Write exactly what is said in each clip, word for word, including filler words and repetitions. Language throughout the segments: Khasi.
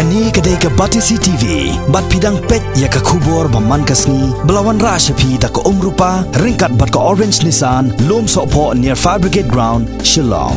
Kane ka dei ka Batesi T V, bad phi dang peit ïa ka khubor ba man ka sngi, ba la wanrah sha phi da ka Umrupa, ryngkat bad ka Orange Nissan, Lum Sohphoh near Fire Brigade Ground, Shillong.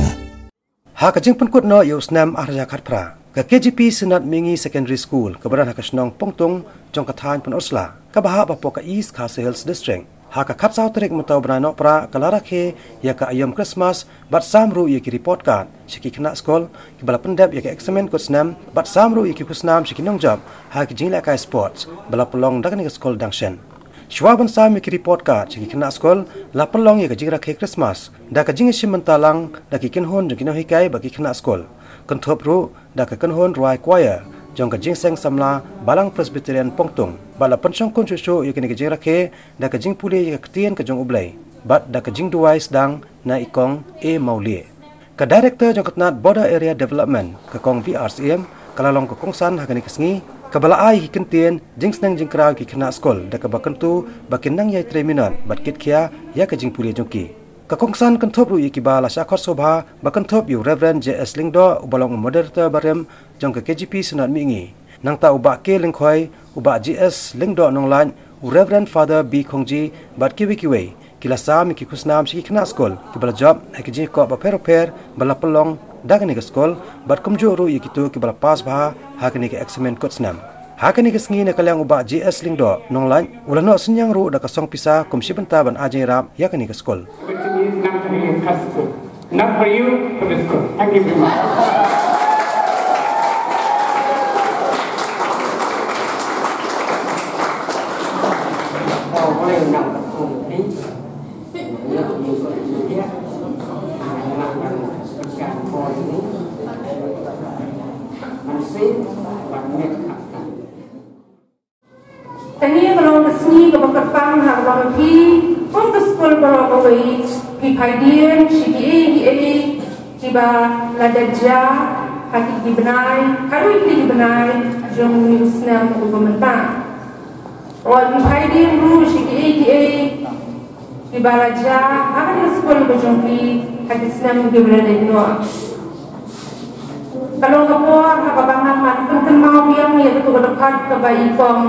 Ha ka jingpynkut noh ïa u snem ar hajar khatphra, ka K G P Synod Mihngi Secondary School, kaba don ha ka shnong Pongtung, jong ka thaiñ Pynursla, kaba hap hapoh ka East Khasi Hills District. Ha ka khatsaw tarik mynta u bnai Nohprah ka la rakhe ïa ka aïom Christmas, bad sam ruh ïa ki report card sha ki khynnah skul kiba la pyndep ïa ka eksamin kut snem, bad sam ruh ïa ki khusnam sha ki nongjop ha ki jinglehkai sports ba la pynlong da kane ka skul dang shen. Shuwa ban sam ïa ki report card sha ki khynnah skul, la pynlong ïa ka jingrakhe Christmas da ka jingïashim bynta lang da ki kynhun jong ki nonghikai bad ki khynnah skul, kynthup ruh da ka kynhun rwai choir jong ka Jingseng Samla Balang Presbyterian Pongtung. Bad la pynshongkun shuh shuh ïa kane ka jingrakhe da ka jingpule ïa ka ktien ka jong U Blei, bad da ka jingduwai sdang na i Kong A Mawlieh. Ka Director jong ka tnat Border Area Development, ka Kong V R Syiem, ka la long ka kongsan ha kane ka sngi, kaba la ai ïa ki kyntien jingsneng jingkraw ïa ki khynnah skul, da kaba kyntu ba kin nang ïai trei minot bad kitkhia ïa ka jingpule jong ki. Ka kongsan kynthup ruh ïa kiba la shah khot sngewbha, ba kynthup ïa u Reverend J S Lyngdoh, uba long u Moderator barim jong ka K G P Synod Mihngi. Nangta u Bah K Lyngkhoi, u Bah J S Lyngdoh Nonglait, u Reverend Father B Khongji, bad kiwei kiwei, ki la sam ïa ki khusnam sha ki khynnah skul kiba la jop ha ki jingïakop bapher bapher ba la pynlong da kane ka skul, bad kumjuh ruh ïa kito kiba la pass bha ha kane ka eksamin kut snem. Ha kane ka sngi, na ka liang u Bah J S Lyngdoh Nonglait u la noh synñiang ruh da ka song pisa kum shi bynta ban ai jingïarap ïa kane ka skul. Not for you, for the school. Thank you very much. Kane ka long ka sngi kaba kyrpang ha kaba ma phi, kum ka skul baroh kawei, phi phai dien sha kiei kiei kiba la dep jia ha kine ki bnai, ha kine ki bnai jong une u snem uba mynta. Wat phi phai dien ruh sha kiei kiei kiba la jia ha kane ka skul ka jong phi ha ki snem kiba la dep noh. Ka long ka por ha kaba nga ngan pynkynmaw biang ïa kato ka dkhot kaba i Kong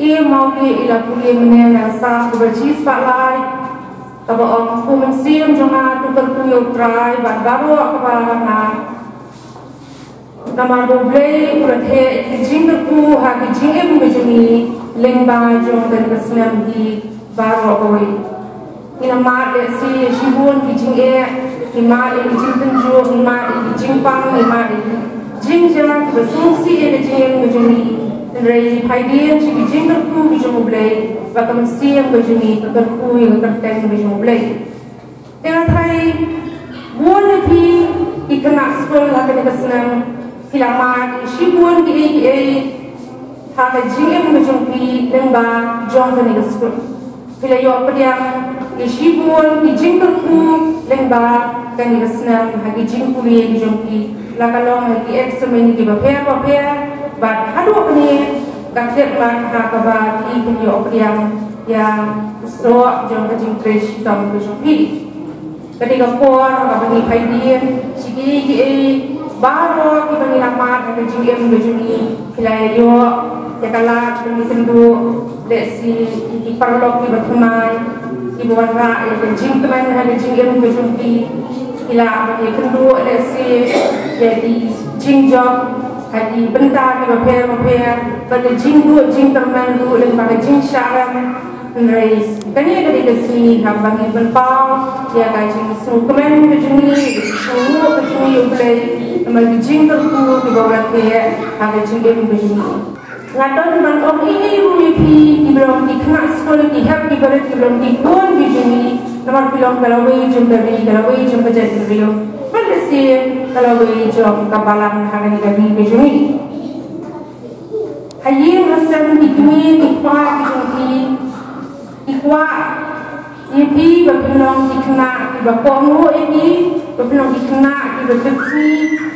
A Mawlieh i la pule mynne ha ka sap kaba shispah lai, kaba ong, Ko Mynsiem jong nga, to kyrkhu ïa U Trai bad baroh kaba ha nga. Namar ba U Blei u la theh ïa ki jingkyrkhu ha ki jingim ka jong ngi lyngba jong kane ka snem hi baroh kawei. Ngi la mad lehse ïa shibun ki jingeh, ngi mad ïa ki jingtynjuh, ngi mad ïa ki jingpang, ngi mad ïa ki jingjia kiba sngewsih ïa ka jingim ka jong ngi. Hynrei ngi phai dien sha ki jingkyrkhu ki jong U Blei, ba ka mynsiem ka jong ngi ka kyrkhu ïa ka kyrteng ka jong U Blei. Te nga tharai bun na phi ki khynnah skul ha kane ka snem, phi la mad ïa shibun kiei kiei ha ka jingim ka jong phi lyngba jong kane ka skul. Phi la ïoh pdiang ïa shibun ki jingkyrkhu lyngba kane ka snem ha ki jingpule ki jong phi, la ka long ha ki eksamin kiba pher bapher, bad haduh kane ka khyllipmat ha kaba phi phin ïoh pdiang ïa u soh jong ka jingtrei shitom ka jong phi. Ka dei ka por kaba ngi phai dien sha kiei kiei baroh kiba ngi la mad ha ka jingim ka jong ngi, phi la ïoh ïa ka lad ba ngi kynduh lehse ïa ki paralok kiba thymmai kiba wanrah ïa ka jingkmen ha ka jingim ka jong phi. Phi la ïoh ban ïakynduh lehse ïa ki jingjop ha ki bynta kiba pher bapher, bad ka jingduh jingkyrmen ruh lyngba ka jingshah rem. Hynrei kane ka dei ka sngi ha kaba ngi pynpaw ïa ka jingsngewkmen ka jong ngi, ka jingsngewnguh ka jong ngi ïa U Blei namar ki jingkyrkhu kiba u la theh ha ka jingim ka jong ngi. Nga don ban ong ei ei ruh ïa phi kiba long ki khynnah skul, ki hep ki barit, kiba long ki khun ki jong ngi, namar phi long ka lawei jong ka ri, ka lawei jong ka jaitbynriew, bad lehse ka lawei jong ka balang ha kane ka ri ka jong ngi. Ha ïing ha sem ki kmie ki kpa ki jong phi ki kwah ïa phi ba phin long ki khynnah kiba kohnguh ïa ki, ba phin long ki khynnah kiba tipsngi,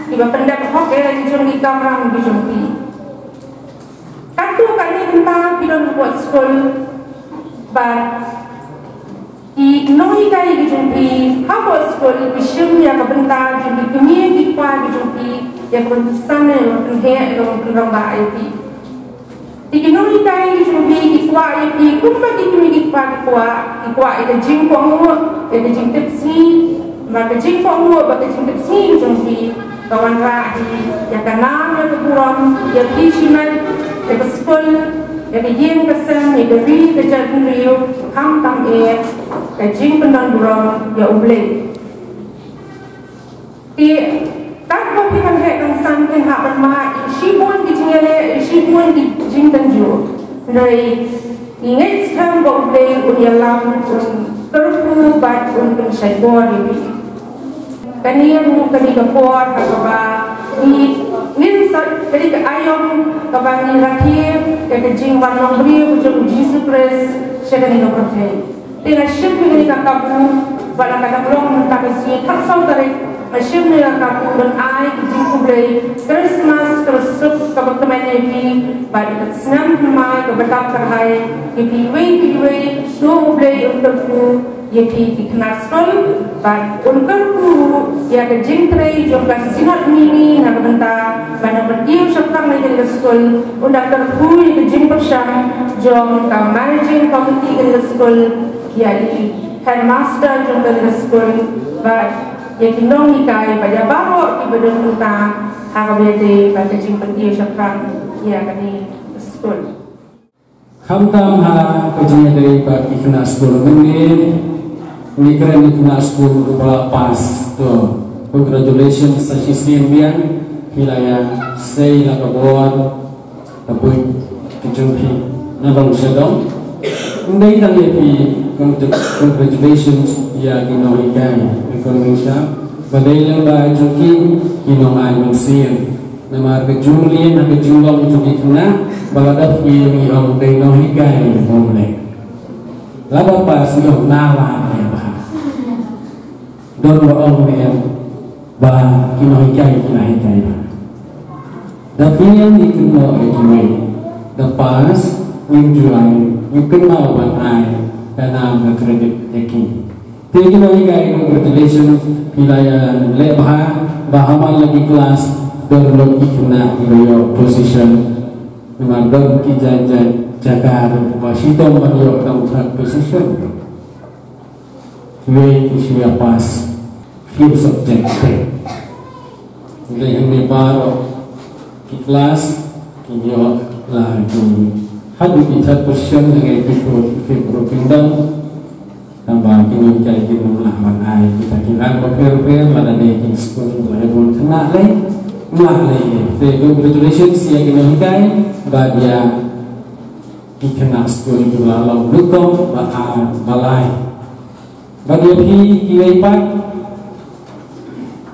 kiba pyndep hok ïa ki jong ki kamram ki jong phi. Katto katne kynta phi don hapoh skul, bad ki nonghikai ki jong phi hapoh skul ki shim ïa ka bynta jong ki kmie ki kpa ki jong phi, ïa ka ban pynsan, ïa ka ban pynheh, ïa ka ban pynrangbah ïa phi. Te ki nonghikai ki jong phi ki kwah ïa phi kumba ki kmie ki kpa ki kwah, ki kwah ïa ka jingkohnguh, ïa ka jingtip sngi, ba ka jingkohnguh bad ka jingtip sngi ki jong phi ka wanrah hi ïa ka nam, ïa ka burom ïa phi shimet, ïa ka skul, ïa ka ïing ka sem, ïa ka ri ka jaitbynriew, khamtam eh ka jingpyndonburom ïa U Blei. Te katba phi ban heh ban san, phi hap ban mad ïa shibun ki jingïaleh, ïa shibun ki jingtynjuh. Hynrei ngi ngeit skhem ba U Blei un ïalam, un kyrkhu bad un pynshait bor ïa phi. Kane ruh ka dei ka por ha kaba ngi, ngin sa, ka dei ka aïom kaba ngi rakhe ïa ka jingwan long briew ka jong U Jisu Khrist sha kane ka pyrthei. Te nga shim ïa kane ka kabu, bad la ka dang long mynta ka sngi khatsaw tarik, nga shim ïa kane ka kabu ban ai ka jingkhublei Christmas kaba suk kaba kmen ïa phi, bad ka snem thymmai kaba dap kyrhai ïa phi iwei pa iwei. To U Blei un kyrkhu ïa phi ki khynnah skul, bad un kyrkhu ïa ka jingtrei jong ka Synod Mini na ka bynta ban ïa pynïoh shaphrang ïa ka skul. Un da kyrkhu ïa ka jingpyrshang jong ka Managing Committee ka skul, ïa i Headmaster jong ka skul, bad ïa ki nonghikai, bad ïa baroh kiba don bynta ha kaba ïadei bad ka jingpynïoh shaphrang ïa kane ka skul. Khamtam ha ka jingïadei bad ki khynnah skul mynne, ngi kren ïa ki khynnah skul kiba la pass, to congratulations sa shisien biang. Phi la ïa sei la ka bor, ka buit ka jong phi na dong sha dong. Ym dei tang ïa phi, congratulations ïa ki nonghikai, ïa ki nonghikai, ba dei lyngba jong ki, ki nongai mynsiem. Namar ka jingmlien ha ka jinglong jong ki khynnah, ba la dep ngi ong dei nonghikai, ym lei. Lada pass ngi ong na la lei bha. Don ba ong ne ba ki nonghikai ki la hikai bha. Da phi ïa ngi kynnoh ïa kiwei, da pass ngim ju ai, ngim kynmaw ban ai ka nam ka credit ïa ki. Te ki nonghikai, congratulations, phi la ïa leh bha, ba ha man la ki class don lut ki khynnah kiba ïoh position. Namar don ki jait jait jaka ruh ba shitom ban ïoh tang third position. Kiwei ki shu ïa pass few subject te. Hynrei hangne baroh ki class ki ïoh la ki haduh ki third position, hangne ki fourth, ki fifth ruh ki don. Tangba ki nonghikai kin ym lah ban ai kita ki rang bapher bapher, lada dei ki skul ba la bun khynnah lei, ym lah lei. Te congratulations ïa ki nonghikai bad ïa ki khynnah skul kiba la long nyngkong, ba ar, ba lai. Bad ïa phi kiwei pat,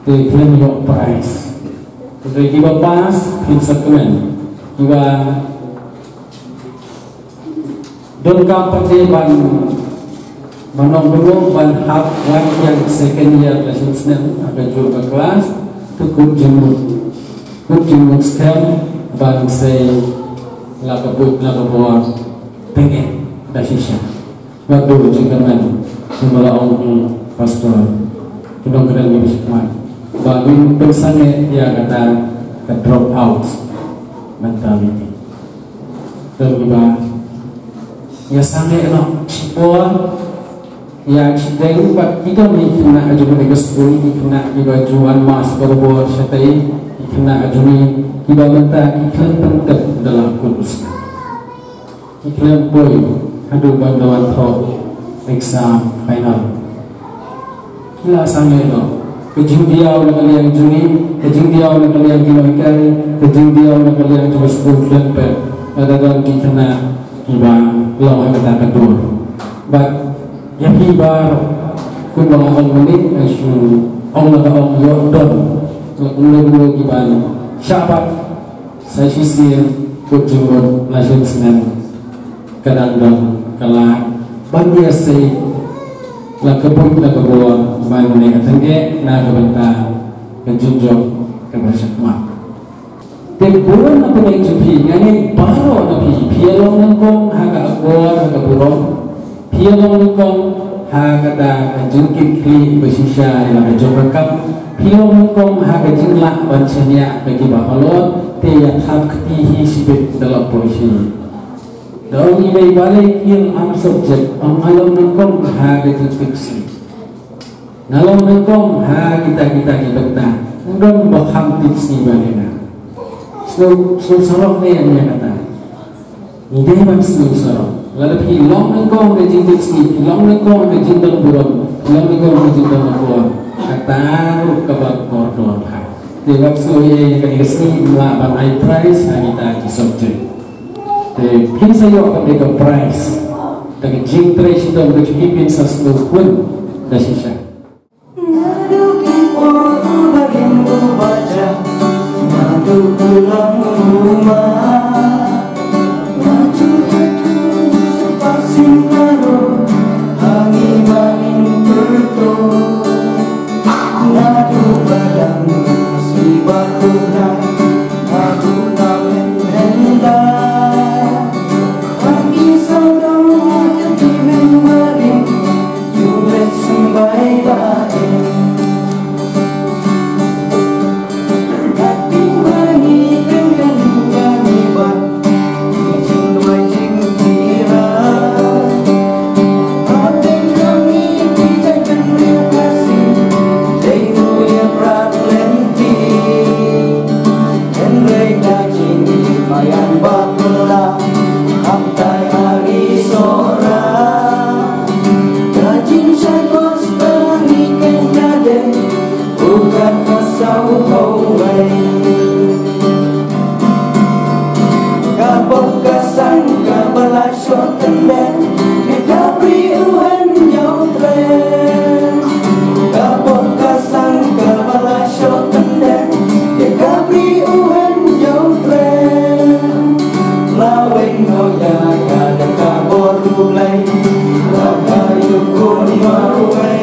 te phin ïoh prize. Te kiba pass phin sa kmen, kiba donkam pat de ban, ban ong bynrung ban hap wan ïa second year la shisnem ha kajuh ka class, te kut jingmut, kut jingmut skhem ban sei la ka buit la ka bor, teng eh da shisha. Bad to jingkyrmen, kumba la ong i pastor, ki nongkren kiba shakhmat, ba ngin pynsangeh ïa kata ka drop out mentality. Don kiba ïa sangeh noh shipor, ïa shiteng, bad ki don ki khynnah ha jong kane ka skul, ki khynnah kiba ju wan mass barabor shatei, ki khynnah ha jong ngi kiba mynta ki khlem pyntip da la kut u snem. Ki khlem poi haduh ban da wan thoh exam final. Ki la sangeh noh. Ka jingdiaw na ka liang jong ngi, ka jingdiaw na ka liang ki nonghikai, ka jingdiaw na ka liang jong ka skul khlem pep. Lada don ki khynnah kiba long ha kata ka dur. Bad ïa phi baroh, kumba nga ong mynne, nga shu ong, lada ong ïoh don, la kumno kumno ki ban shah bat. Sa shisien kut jingmut la shisnem, ka dang don ka lad ban ïa sei la ka buit la ka bor ban leh tang eh na ka bynta ka jingjop kaba shakhmat. Te bun na pdeng jong phi, nga ngeit baroh na phi, phi ïa long nyngkong ha ka akor ha ka burom. Phi ïa long nyngkong ha kata ka jingkitkhlieh ba shisha ïa la ka jong ka kam. Phi long nyngkong ha ka jinglah ban shaniah da kiba halor, te ïa thap kti hi shibit da la poi shi. Da ong i mei balei ki ïa am subject, ong nga long nyngkong ha ka jingtip sngi. Nga long nyngkong ha kita kita ki bynta. Ym don ba kham tip sngi ba ne nga. Sngewsarok, sngewsarok ne ïa kata. Ngi dei ban sngewsarok. Lada phi long nyngkong ha ka jingtip sngi, phi long nyngkong ha ka jingdon burom, phi long nyngkong ha ka jingdon burom, kata ruh kaba kordor bha. Te wat sngew ïa ka sngi ym lah ban ai prize ha kita ki subject. Te phin sa ïoh kata ka prize. Te ka jingtrei shitom ka jong phi phin sa sngewkhun da shisha. Naduh ki por u barim u baja, naduh u long u ma. Naduh u tu su pasim karo, hangi manin perto. Naduh balang si bakuh na, naduh na men henda. Hangi saudong naduh ki men barim, Ukat ka saw hawei. Ka pop ka sang kaba la shoh kyndit, ïa ka bri u hynñiew tren. Ka pop ka sang kaba la shoh kyndit, ïa ka bri u hynñiew tren. La weng noh ïa ka da ka bor U Blei, la ka ïa u khun marwei.